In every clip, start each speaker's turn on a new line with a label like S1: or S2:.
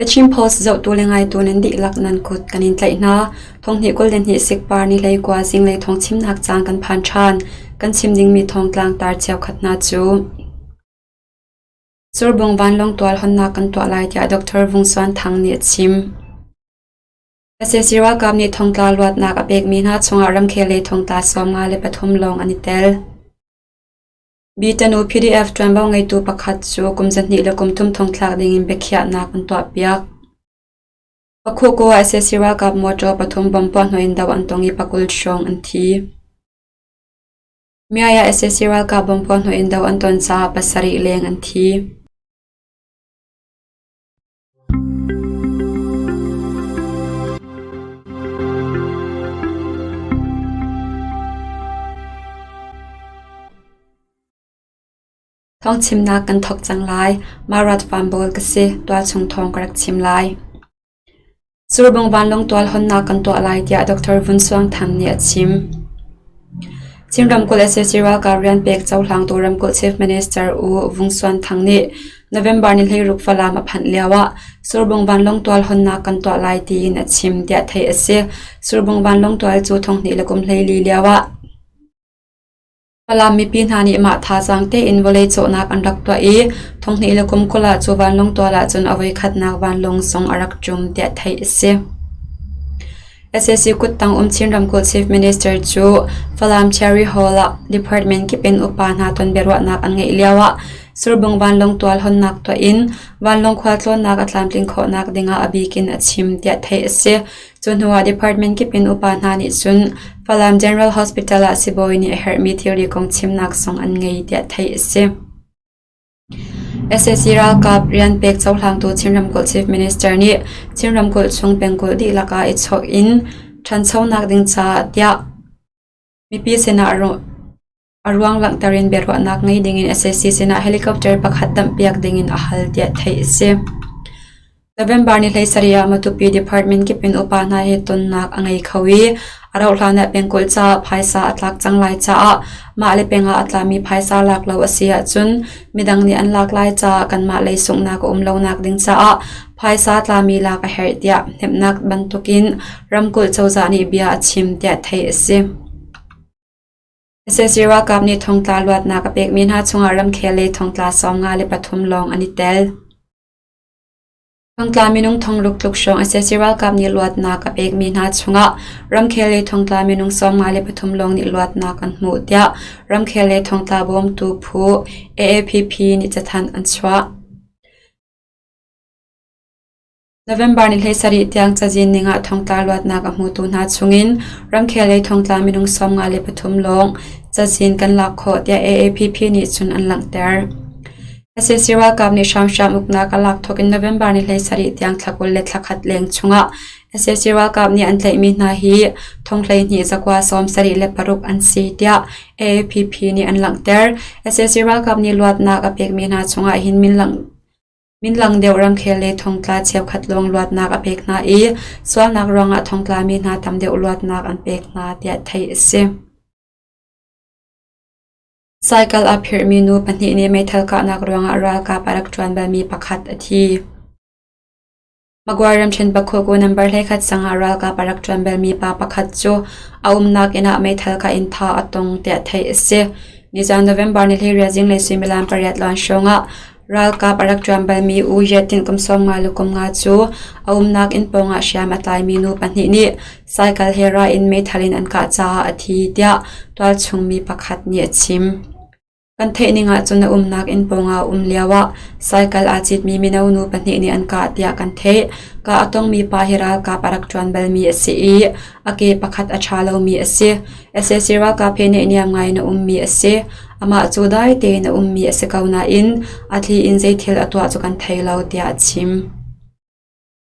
S1: The Chin Post zohtu le ngaitu nan dihlak nan kut kan in tlaih hna. Thonghnih 22 sikpar ni hleikua zinglei thawng chimnak caan kan phan ṭhan. Kan chim dingmi thawngtlang tar cheukhat hna cu. Surbung vanlawng tual honnak kan tuah lai tiah Dr. Vung Suan Thang nih a chim. Sac ralkap nih thongtla luatnak a pekmi hna chungah ramkhel lei thongtla 53 lawng an i tel. Bitanu PDF ṭuanvo ngeitu pakhat cu kum 2 le kum 3 thongthlak dingin biakhiahnak an tuahpiak. Pakhuku ah sac ralkap mawṭaw pathum bomb puahhnawh in do an tong i pakul hrawng an thi. Myay ah sac ralkap bomb puahhnawh in do an ton caah pasarih leng an thi. Thawngchimnak kan thawk cang lai. Marat Vanbawl ka si. Tualchung thawng ka rak chim lai. Surbung vanlawng tual honnak kan tuah lai tiah Dr. Vun Suang Thang nih a chim. Chin ramkulh sac ralkap rian pek cohlangtu ramkulh Chief Minister U Vung Suan Thang nih November ni 16 Falam a phanh lioah Surbung vanlawng tual honnak kan tuah lai tiin a chim tiah theih a si. Surbung vanlawng tual cu thonghnih le kum 14 lioah Falam mipi hna nih mah thazaang tein vawlei cawhnak an rak tuah i thonghnih le kum 20 ah cu vanlawng tual ahcun a voikhatnak vanlawng zong a rak ṭum tiah theih a si. Sac kuttang um Chin ramkulh Chief Minister cu Falam Cherry Hall ah department kip in upa hna ton biaruahnak an ngeih lioah Surbung vanlawng tual honnak tuah in vanlawng khualtlawnnak a tlamtlin khawhnak dingah a bik in a chim tiah theih a si. Cu hnuah department kip in upa hna nih cun Falam General Hospital ah sibawi nih a herhmi thilri kong chimnak zong an ngei tiah theih a si. Sac ralkap rian pek cohlangtu Chin ramkulh Chief Minister nih Chin ramkulh chung pengkulh dihlak ah i chawk in ṭhanchonak ding caah tiah mipi sinah a ruang langhter in biaruahnak ngei dingin sac sinah helicopter pakhat damhpiak dingin a hal tiah theih a si. November ni 17 ah Matupi Department kip in upa hna he tonnak a ngei kho i a rauhhlan ah pengkulh caah phaisa a tlak cang lai caah mah le peng ah a tlami phaisa lak lo a si ahcun midang nih an lak lai caah kanmah lei sunghnak a um lonak ding caah phaisa tlami lak a herh tiah hnemhnak bantukin ramkulh cozah nih bia a chim tiah theih a si. Sac ralkap nih thongtla luatnak a pekmi hna chungah ramkhel lei thongtla 53 lawng an i tel. Thongtla minung thongruk tluk hrawng sac ralkap nih luatnak a pekmi hna chungah ramkhel lei thongtla minung 53 lawng nih luatnak an hmuh tiah ramkhel lei thongtla bawmtu phu AAPP nih cathanh an chuah. November ni 17 tiang cazin ning ah thongtla luatnak a hmutu hna chungin ramkhel lei thongtla minung 53 lawng cazin kan lak khawh tiah AAPP nih cun an langhter. Sac ralkap nih hramhram uknak a lak thawk in November ni 17 tiang thla 20 le thla khat leng chungah sac ralkap nih an tlaihmi hna hi thong 12 zakua 76 an si tiah AAPP nih an langhter. Sac ralkap nih luatnak a pekmi hna chungah hin minlang deuh ramkhel le thongtla cheukhat lawng luatnak a pek hna i sualnak ruangah thongtlami hna tam deuh luatnak an pek hna tiah theih a si. Cycle a phirhmi nu pahnih nih meithal kahnak ruangah ralkap a rak ṭuan balmi pakhat a thi. Magway ramṭhen Pakhoku number 11 sang ah ralkap a rak ṭuan balmi pa pakhat cu a umnak inn ah meithal kah in thah a tong tiah theih a si. Nizan November ni 18 zinglei suimilam pariat lawn hrawng ah Ralkap a rak ṭuan balmi U Yatin kum 50 le kum nga cu a umnak inn pawngah hriam a tlaimi nu pahnih nih cycle he ra in meithal in an kah caah a thi tiah tualchung mi pakhat nih a chim. Kan theih ning ahcun a umnak inn pawngah a um lioah cycle aa citmi mino nu pahnih nih an kah tiah kan theih. Kah a tongmi pa hi ralkap a rak ṭuan balmi a si i a ke pakhat a ṭha lomi a si. Sac ralkap he naihniam ngai in a ummi a si. Amah cu dai tein a ummi a si ko nain a thli in zeithil a tuah cu kan thei lo tiah a chim.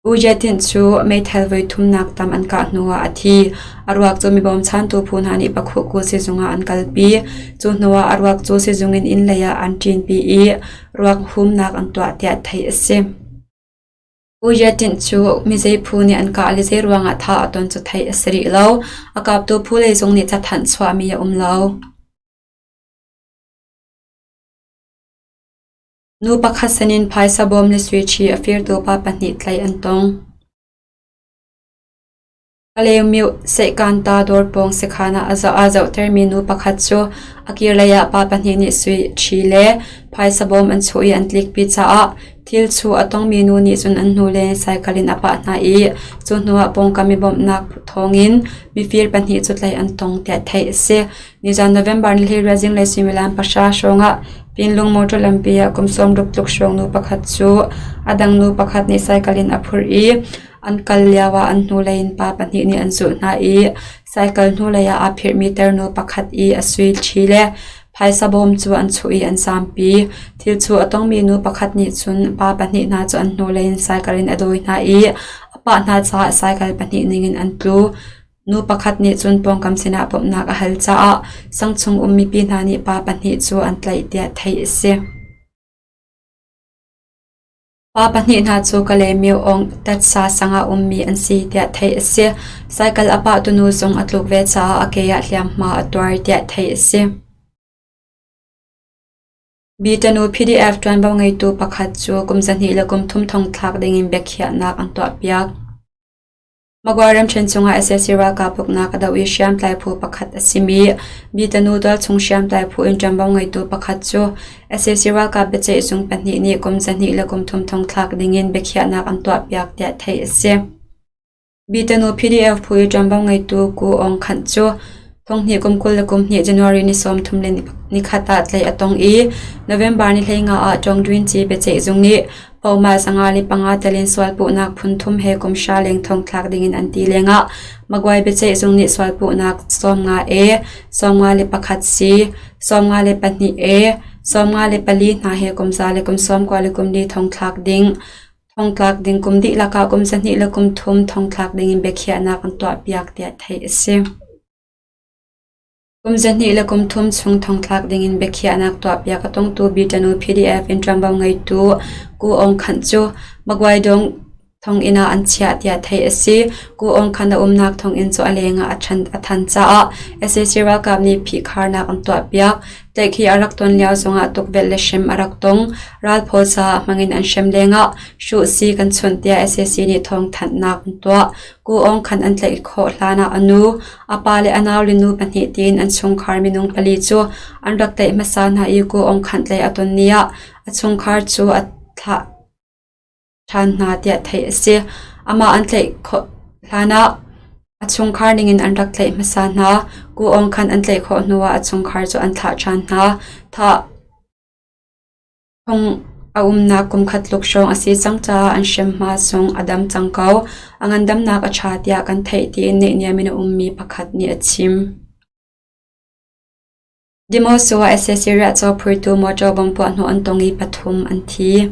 S1: U Yatin cu meithal voi thumnak tam an kah hnuah a thi. A ruak cu mi bawmchantu phu hna nih Pakhuhku sizung ah an kalpi. Cu hnuah a ruak cu sizung in inn lei ah an ṭinpi i ruak humnak an tuah tiah theih a si. U Yatin cu mizei phu nih an kah le zei ruangah thah a ton cu theih a si rih lo. A kaptu phu lei zong nih cathanh chuahmi a um lo. Nu pakhat sinin phaisa bawm le suiṭhi a firtu pa pahnih tlaih an tong. Kalaymyo Seihkanta dawr pawng sekhan ah aa zohtermi nu pakhat cu a kirlei ah pa pahnih nih suiṭhi le phaisa bawm an chuh i an tlikpi caah thil chuh a tongmi nu nih cun an hnulei in cycle in a pah hna i cu hnuah pawngkam i bawmhnak thawngin mifir pahnih cu tlaih an tong tiah theih a si. Nizan November ni 18 zinglei suimilam pahra hrawngah Pinlung motor lampi ah kum 60 tluk hrawng nu pakhat cu a dang nu pakhat nih cycle in a phurh i an kal lioah an hnulei in pa pahnih nih an zulh hna i cycle hnulei ah aa phirhmi tarnu pakhat i a sui ṭhi le phaisa bawm cu an chuh i an zampi. Thil cu a tongmi nu pakhat nih cun pa pahnih hna cu an hnulei in cycle in a dawi hna i a pah hna caah cycle pahnih ningin an tlu. Nu pakhat nih cun pawngkam sinah bawmhnak a hal caah sangchung um mipi hna nih pa pahnih cu an tlaih tiah theih a si. Pa pahnih hna cu Kalaymyo Aung Tatsa sang ah ummi an si tiah theih a si. Cycle a pahtu nu zong a tluk ve caah a ke ah hliamhma a tuar tiah theih a si. Bitanu PDF ṭuanvo ngeitu pakhat cu kum 2 le kum thum thongthlak dingin biakhiahnak an tuahpiak. Magway ramṭhen chungah sac ralkap uknak a doh i hriamtlai phu pakhat a simi Bitanu tualchung hriamtlai phu in ṭuanvo ngeitu pakhat cu sac ralkap biaceihzung pahnih nih kum 2 le kum thum thongthlak dingin biakhiahnak an tuahpiak tiah theih a si. Bitanu PDF phu i ṭuanvo ngeitu Ku Aung Khanh cu Thonghnih kum 22 January ni 31 ah tlaih a tong i November ni 15 ah Ṭawngdwinci biaceihzung nih pohmah 55 tel in sualpuhnak phun thum he kum hra leng thongthlak dingin an ti lengah Magway biaceihzung nih sualpuhnak 50 A, 51 C, 52 A, 54 hna he kum za le kum 94 thongthlak ding thongtlak ding kum dihlak ah kum 2 le kum thum thongthlak dingin biakhiahnak an tuahpiak tiah theih a si. Kum 2 le kum thum chung thongthlak dingin biakhiahnak tuahpiak a tongtu Bitanu PDF in ṭuanvo ngeitu Ku Aung Khanh cu Magway dong thonginn ah an chiah tiah theih a si. Ku Aung Khanh a umnak thonginn cu a leng ah a than caah sac ralkap nih phihkharnak an tuahpiak. Tlaihkhih a rak ton lio zongah tukvelh le hrem a rak tong. Ralphaw caah hmangin an hrem lengah hruh sii kan chunh tiah sac nih thawngthanhnak an tuah. Ku Aung Khanh an tlaih khawh hlanah a nu, a pa le a naule nu pahnih tiin an chungkhar minung pali cu an rak tlaih hmasa hna i Ku Aung Khanh tlaih a ton ni ah a chungkhar cu a thlah ṭhan hna tiah theih a si. Amah an tlaih khawh hlanah a chungkhar ningin an rak tlaih hmasa hna. Ku Aung Khanh an tlaih khawh hnuah a chungkhar cu an thlah ṭhan hna. Thah Thong a umnak kumkhat tluk hrawng a si cang caah an hremhma zong a dam cang ko. A ngandamnak a ṭha tiah kan theih tiin neihniam in a ummi pakhat nih a chim. Demoso ah sac riahcaw phurtu motor bomb puahhnawh an tong i pathum an thi.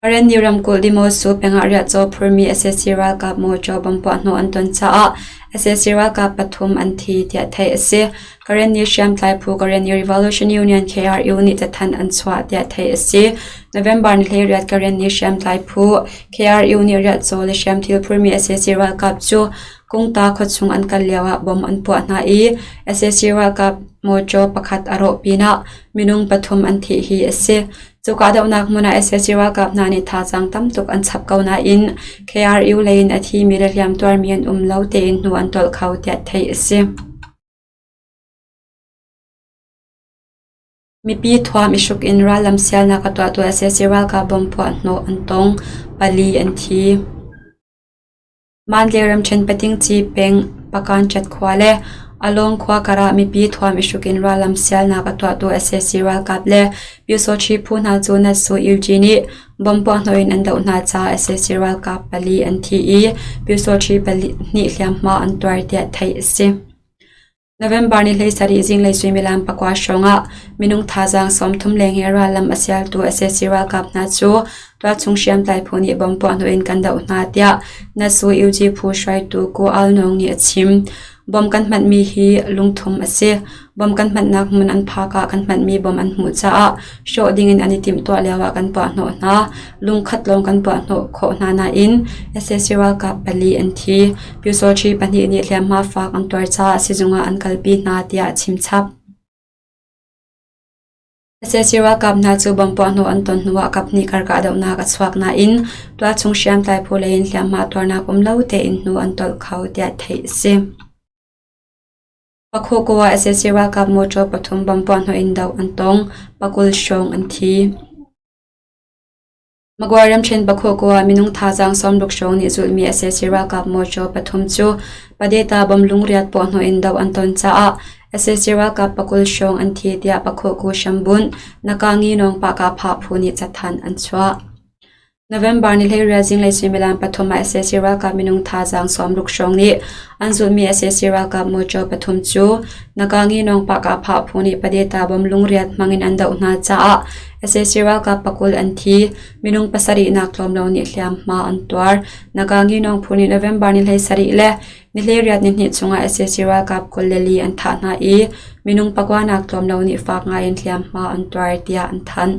S1: Karenni ramkulh Demoso pengah riahcaw phurmi sac ralkap mawṭaw bomb puahhnawh an ton caah sac ralkap pathum an thi tiah theih a si. Karenni hriamtlai phu Karenni Revolution Union KRU nih cathanh an chuah tiah theih a si. November ni 18 Karenni hriamtlai phu KRU nih riahcaw le hriamthil phurmi sac ralkap cu Kungta khuachung an kal lioah bomb an puah hna i sac ralkap mawṭaw pakhat a rawh pinah minung pathum an thih hi a si. Cu kahdohnak hmun ah sac ralkap hna nih thazaang tam tuk an chap ko nain KRU lei in a thimi le hliamtuarmi an um lo tein hnu an tolh kho tiah theih a si. Mipi thuam i hruk in rallam sialnak a tuahtu sac ralkap bomb puah hnawh an tong. Pali an thi. Mandalay ramṭhen Patingci peng Pakanṭet khua le Along khua karah mipi thuam i hruk in rallam sialnak a tuahtu sac ralkap le Pyusawṭhi phu hna cu Natsu UG nih bomb puahhnawh in an doh hna caah sac ralkap pali an thi i Pyusawṭhi pahnih hliamhma an tuar tiah theih a si. November ni 17 zinglei suimilam pakua hrawngah minung thazaang 30 leng he rallam a sialtu sac ralkap hna cu tualchung hriamtlai phu nih bomb puahhnawh in kan doh hna tiah Natsu UG phu hruaitu Ko Al Nawng nih a chim. Bomb kan hmanhmi hi lungthum a si. Bomb kan hmanhnak hmun an phak ah kan hmanhmi bomb an hmuh caah hrawh dingin an i timhtuah lioah kan puahhnawh hna. Lungkhat lawng kan puahhnawh khawh hna nain sac ralkap pali an thi. Pyusawṭhi pahnih nih hliamhma fak an tuar caah sizung ah an kalpi hna tiah a chimchap. Sac ralkap hna cu bomb puahhnawh an ton hnuah kaphnih kar kahdohnak a chuak nain tualchung hriamtlai phu lei in hliamhma tuarnak um lo tein hnu an tolh kho tiah theih a si. Pakhuku ah sac ralkap mawṭaw pathum bomb puahhnawh in doh an tong, pakul hrawng an thi. Magway ramṭhen Pakhuku ah minung thazaang 60 hrawng nih zulhmi sac ralkap mawṭaw pathum cu Padeta bomb lungriat puahhnawh in doh an ton caah sac ralkap pakul hrawng an thi tiah Pakhuku hrambunh Nakangi Nawngpah Kahphah phu nih cathanh an chuah. November ni 18 zinglei suimilam pathum ah sac ralkap minung thazaang 60 hrawng nih an zulhmi sac ralkap mawṭaw pathum cu Nakangi Nawngpah Kahphah phu nih Padeta bomb lungriat hmangin an doh hna caah sac ralkap pakul an thi. Minung pasarihnak tlawm lo nih hliamhma an tuar. Nagangi Nawng phu nih November ni 17 le ni 18 nihnih chungah sac ralkap 24 an thah hna i minung pakuanak tlawm lo nih fak ngaiin hliamhma an tuar tiah an thanh.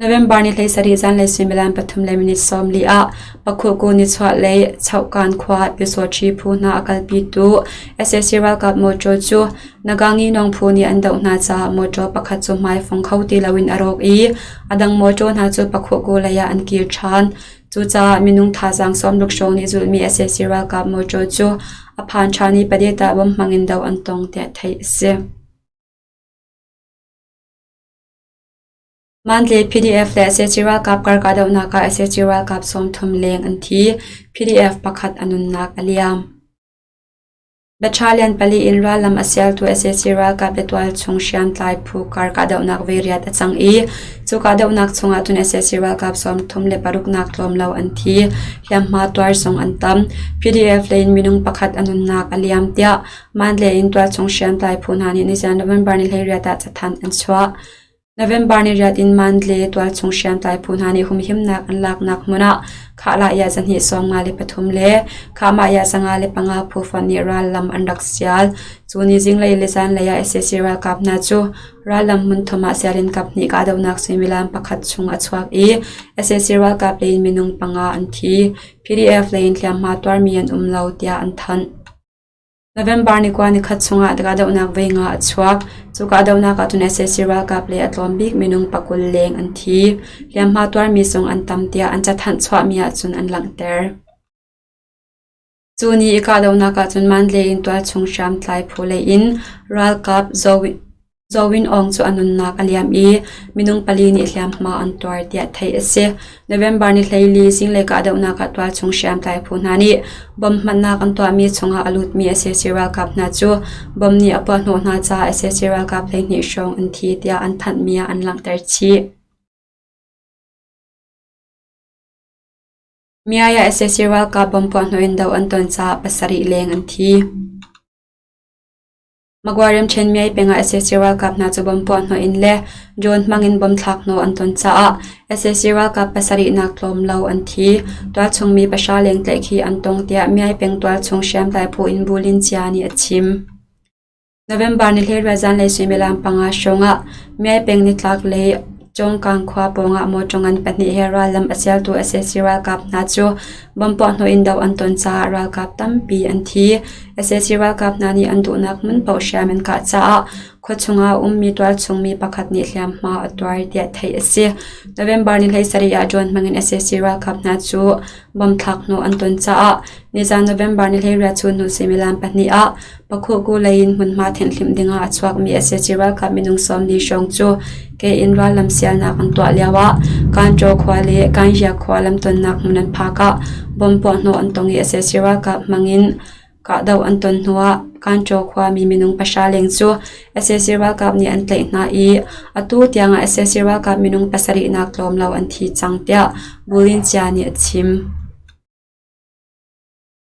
S1: November ni 17 zanlei suimilam pathum le minute 40 ah Pakhuku nichuahlei Chohkan khua Pyusawṭhi phu hna a kalpitu sac ralkap mawṭaw cu Nagangi Nawng phu nih an doh hna caah mawṭaw pakhat cu hmaifong kho ti loin a rawk i a dang mawṭaw hna cu Pakhuku lei ah an kir ṭhan. Cucaah minung thazaang 60 hrawng nih zulhmi sac ralkap mawṭaw cu a phan ṭhan i Padeta bom hmangin doh an tong tiah theih a si. Mandalay PDF le sac ralkap kar kahdohnak ah sac ralkap 30 leng an thi. PDF pakhat a nunnak a liam. Battalion pali in rallam a sialtu sac ralkap le tualchung hriamtlai phu kar kahdohnak veiriat a cang i cu kahdohnak chungah cun sac ralkap 36 nak tlawm lo an thi. Hliamhma tuar zong an tam. PDF lei in minung pakhat a nunnak a liam tiah Mandalay in tualchung hriamtlai phu hna nih nizan November ni 18 ah cathanh an chuah. November ni riat in Mandalay tualchung hriamtlai phu hna nih humhimnak an laknak hmun ah Khahlah 253 le Khahmah 505 phu fonh nih rallam an rak sial. Cu ni zinglei le zanlei ah sac ralkap hna cu rallam hmun thum ah sial in kaphnih kahdohnak suimilam pakhat chung a chuak i sac ralkap lei in minung panga an thi. PDF lei in hliamhma tuarmi an um lo tiah an thanh. November ni kua nikhat chungah kahdohnak voi nga a chuak. Cu kahdohnak ahcun sac ralkap le a tlawm bik minung pakul leng an thi. Hliamhma tuarmi zong an tam tiah an cathanh chuahmi ahcun an langhter. Cu ni i kahdohnak ahcun Mandalay in tualchung hriamtlai phu lei in ralkap Zaw Win Aung cu a nunnak a liam i minung pali nih hliamhma an tuar tiah theih a si. November ni 14 zinglei kahdohnak ah tualchung hriamtlai phu hna nih bomb hmannak an tuahmi chungah a lutmi sac ralkap hna cu bomb nih a puahhnawh hna caah sac ralkap 12 hrawng an thi tiah an thanhmi ah an langhter chih. Myanmar sac ralkap bomb puahhnawh in doh an ton caah pasarih leng an thi. Magway ramṭhen Myay peng ah sac ralkap hna cu bomb puahhnawh in le drone hmangin bomb thlakhnawh an ton caah sac ralkap pasarihnak tlawm lo an thi. Tualchung mi pahra leng tlaihkhih an tong tiah Myay peng tualchung hriamtlai phu in Bu Lin Chia nih a chim. November ni 18 zanlei suimilam panga hrawng ah Myay peng nitlak lei Cawngkang khua pawngah mawṭaw ngan pahnih he rallam a sialtu sac ralkap hna cu bomb puahhnawh in doh an ton caah ralkap tampi an thi. Sac ralkap hna nih an duhnak hmun paoh hriam an kah caah khuachung ah a ummi tualchung mi pakhat nih hliamhma a tuar tiah theih a si. November ni 17 ah drone hmangin sac ralkap hna cu bomb thlakhnawh an ton caah nizan November ni 18 chun hnu suimilam pahnih ah Pakhuhku lei in hmunhma thenhhlimh dingah a chuakmi sac ralkap minung 40 hrawng cu ke in rallam sialnak an tuah lioah Kanṭaw khua le Kanhia khua lamtonnak hmun an phak ah bomb puahhnawh an tong i sac ralkap hmangin kahdoh an ton hnuah Kanṭaw khuami minung pahra leng cu sac ralkap nih an tlaih hna i atu tiangah sac ralkap minung pasarihnak tlawm lo an thi cang tiah Bulin Cia nih a chim.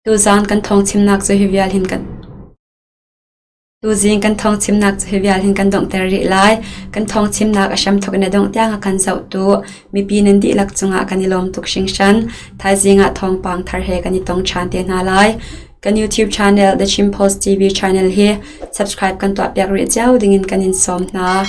S1: Tuzaan kan thawngchimnak cu hi vial hin kan Tuzing kan thawngchimnak cu hi vial hin kan donghter rih lai. Kan thawngchimnak a hramthawk in a dongh tiang a kan zohtu mipi nan dihlak cungah kan i lawm tuk hringhran. Thaizing ah thawngpang thar he kan i tong ṭhan te hna lai. Kan YouTube channel The Chin Post TV channel hi subscribe kan tuahpiak rih cio dingin kan in sawm hna.